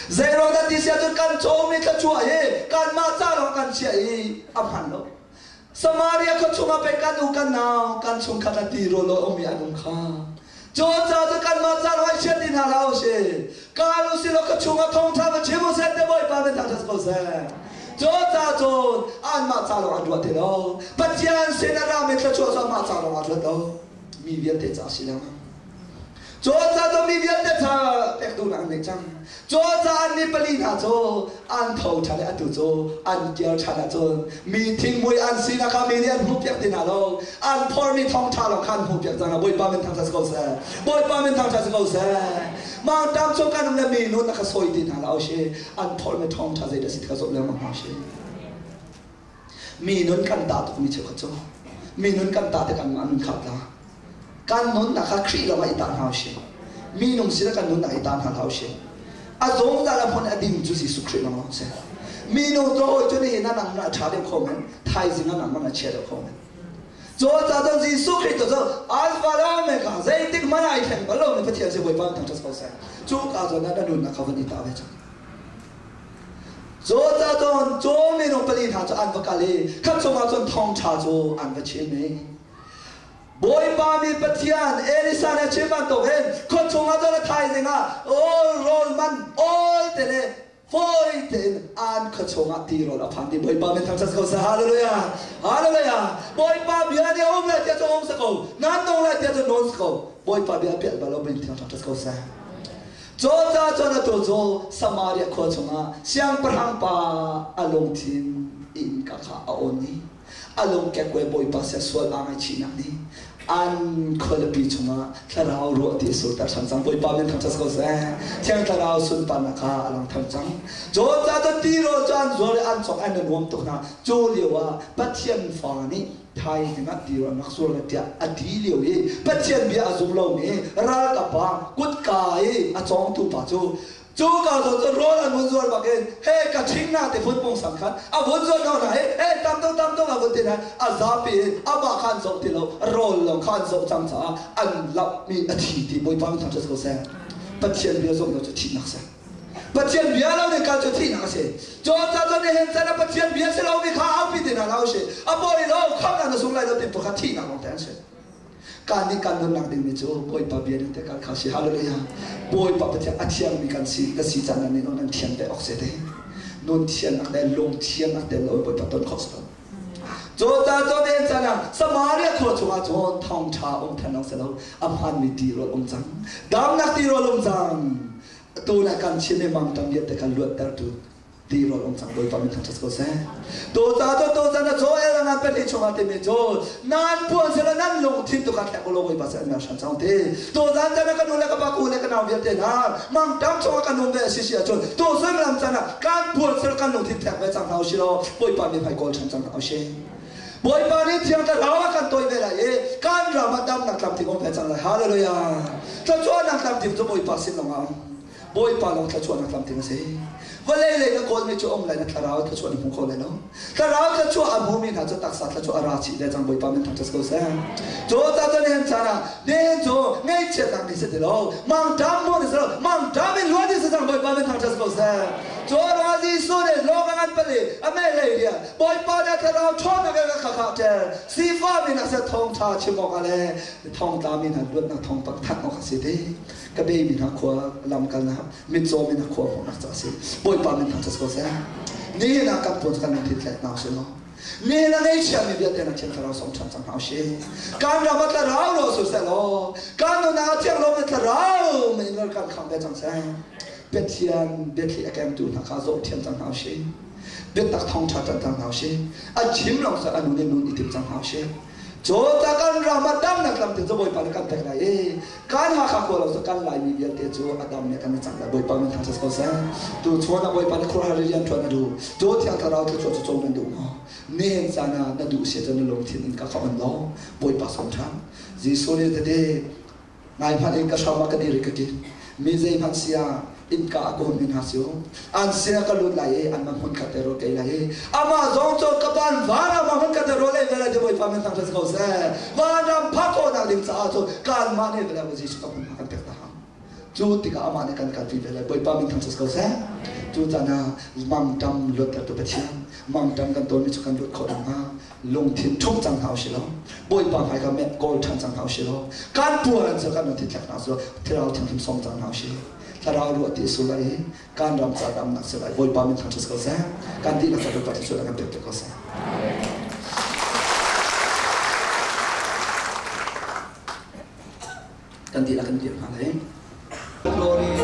Zeiruang dah ti si ahcun kan cawmi thluachuah hi kanmah ca lawng kan chiah i a hman lo. Samaria khua chungah pei kan u kan nau kan chungkhat a ti rawl lo ummi an um kha. Cawn ca cu kanmah ca lawng ai chiat ti hna hlah usih. Kal usih law khua chungah thawngṭha va chim usih te Bawipa min thangṭhat ko seh. Cawn ca cun anmah ca lawng an ruah ti lo. Pathian sin a rami thluachuah cu anmah ca lawng aa ruat lo. Mi vialte ca si lengmang. Cawn ca mi vialte ca pek duhnak an nei cang. Cawn ca an ni pali hna cu an tho ṭhan i atu cu an kir ṭhan ahcun mi thingmui an sinak kha mi nih an hmuhpiak ti hna lo. An phormi thawngṭha lawng kha an hmuhpiak cang. Bawipa min thangṭhat si ko seh. Bawipa min thangṭhat si ko seh. Mangṭam chung kan um le mi nun a ka sawi ti hna lo si. An phormi thawngṭha zeidah si ti kha zoh lengmang hna si. Mi nun kan tah tukmi cheukhat cu mi nun kan tah tik anmah nun kha tla. Kan nunnak kha Khrih lawngah i tah hna usih. Minung sinah kan nunnak i tah hna hlah usih. A zungzal a hmun a ding cu Jesuh Khrih lawng lawng si. Minung cu hawi cu nihin ah nangmah a ṭha deuh kho men, thaizing ah nangmah na chia deuh kho men. Cu caah cun Jesuh Khrih cu Alpha le Omega zeitik hmanh ah ai thleng bal lomi Pathian si Bawipa thangṭhat ko seh. Cu ka zawn ah na nunnak kha van i tah ve cang. Cu caah cun cu minung pali hna cu an va kal i khat chungah cun thawngṭha cu an va chim i Bawipa mi Pathian Elisa nih a chim bantukin khua chungah cun a thaizing ah all rawl man all te le fawi tein an khua chungah tirawl a phan ti Bawipa min thangṭhat ko seh. Hallelujah. Hallelujah. Bawipa bia nih a um lai tiah cu um si ko. Nan nung lai tiah cu nun si ko. Bawipa bia a pial bal lo min thangṭhat ko seh. Cu ca cun atu cu Samaria khua chungah siangpahrang pa a lungthin innka kha a on i a lungkekkuai bawipa siasual aa ngaihchihnak nih an khualipi chungah thlarau ruah ti a surter ṭhan cang. Bawipa min thangṭhat ko seh. Thiang thlarau sunparnak kha a lang than cang. Cawn ca cu tirawl cu an zuar i an cawk an i nuam tuk hna. Cu lio ah Pathian fa nih thaizing ah tirawl an rak zuar lai tiah a ti lio i Pathian bia a zum lomi ralkap pa kutka i a cawngtu pa cu Cu ka zawn cu rawl an vun zuar bak in he ka ṭhing na ti phun pungsan khan a vun zuar ko hna i he tam tuk tam tuk a vun ti hna a zapi in amah kha an zoh ti lo rawl lawng kha an zoh cang caah an lamhmi a thi ti Bawipa min thangṭhat ko seh. Pathian bia zumh lo cu thihnak si. Pathian bia lo nih kal cu thihnak a si. Cu ca cu nihin chan ah Pathian bia si lomi kha aupi ti hna hlah usih. A pawi lo khamh na sung lai lo ti pakhat thihnak lawng te an si. Kan nih kan nunnak dingmi cu Bawipa bia ning te kan kha si. Hallelujah. Bawipa Pathian a thiangmi kan si ka si caan nan nan thian ve awk si te. Nun thiannak le lung thiannak te lo Bawipa ton khawh si lo. Cu ta cu den caan ah Samaria khua chungah cun thawngṭha um than lo si lo. A hmaanmi tirawl um cang. Damnak tirawl um cang. Tu le kan Chin le mangṭam vialte kan luattertu tirawl um cang Bawipa min thangṭhat ko seh. To ta to to zan a chaw el ngan pet chungah timi cu nan puan sela nan lungthin tu kha thlek u law Bawipa seh an mer hran cang ti. To zan zan ka nu le ka pa ku le ka nau vialte hna mangṭam chungah kan um ve a si si ahcun to suimilam caan ah kan puan sel kan lungthin thlek ve cang hna usih law Bawipa min hmai kawl ṭhan cang hna usih. Bawipa nih thiang thlarau a kan tawi ve lai i kan ram ah damnak tlamtling um ve cang lai. Hallelujah. Thluachuahnak tlamtling cu Bawipa sin lawngah um. Bawipa lawng thluachuahnak tlamtling a si. Vawlei lei na kawlmi cu um lai na thlarau thluachuah na hmu kho lai lo. Thlarau thluachuah a hmumi hna cu taksa thluachuah a ra chih le cang Bawipa min thangṭhat ko seh. Cu ta cu nihin caan ah nihin cu ngaihchiatnak ni si ti lo, mangṭam mu ni si lo, mangṭam in luan ni si cang Bawipa min thangṭhat ko seh. Cu ruangah Jesuh nih lawng a ngan pali a meh lei rian Bawipa nih a thlarau ṭhawnnak in a ka khahter. Sifah mi hna seh thawngṭha chim awkah le thongtla mi hna luatnak thawngpang thanh awk a si ti. Ka beimi hna khua lamkalnak mitcaw mi hna khua hmuhnak ca a si. Bawipa min thangṭhat ko seh. Nihin ah kan puan cu kan lungthin tlet hna usih law nihin a ngeichiami vialte na Thiang Thlarau sawm ṭhan cang hna usih. Kan ram ah thlarau lo su seh law kan nunnak ah thiang lomi thlarau min in kan kham ve cang seh. Pathian biathli a kengtu hna kha zoh thiam cang hna usih. Biatak thawngṭha ṭan cang hna usih. A chim lawng seh a nun in nun i tim cang hna usih. Cu ta kan ram ah damnak lam te cu Bawipa nih kan pek lai i kan Hakha khua lo cu kan Laimi vialte cu a dam nih kan i cang lai. Bawipa min thangṭhat ko seh. Tu chun ah Bawipa nih khuaruahhar rian ṭuan a duh. Cu Thiang Thlarau thluachuah cu co nan duh maw? Nihin caan ah na duh si ahcun na lungthin in ka ka on law Bawipa sawm ṭhan. Jesuh nih tete ngai hmanh in ka hram ah ka dir i ka ṭin. Mi zeihmanh si ah innka a ka hun hna si u. An sinah ka lut lai i anmah hmun khat te rawl ka ei lai i amah zong cu ka van van ah hmun khat te rawl ei ve lai ti Bawipa min thangṭhat si ko seh. Vanram phak khawhnak ding caah cu kanmah nih vele Jesuh ka hmun kan pek ta hau. Cu tikah amah nih kan kalpi ve lai. Bawipa min thangṭhat si ko seh. Cu caan ah mangṭam luattertu Pathian, mangṭam kan tawnmi cu kan luat khawh nakhnga lungthin ṭhum cang hna usih law Bawipa hmai kha met kawl ṭhan cang hna usih law kan puan cu kan lungthin thlek hna usih law Thlarau Thianghlim sawm cang hna usih. Thlarau ruah ti sul lai i kan ram ca damnak si lai. Bawipa min thangṭhat ko seh. Kan dihlak ca Bawipa thluachuah kan pek ko seh. Kan dihlak kan dir hna lai. Glory.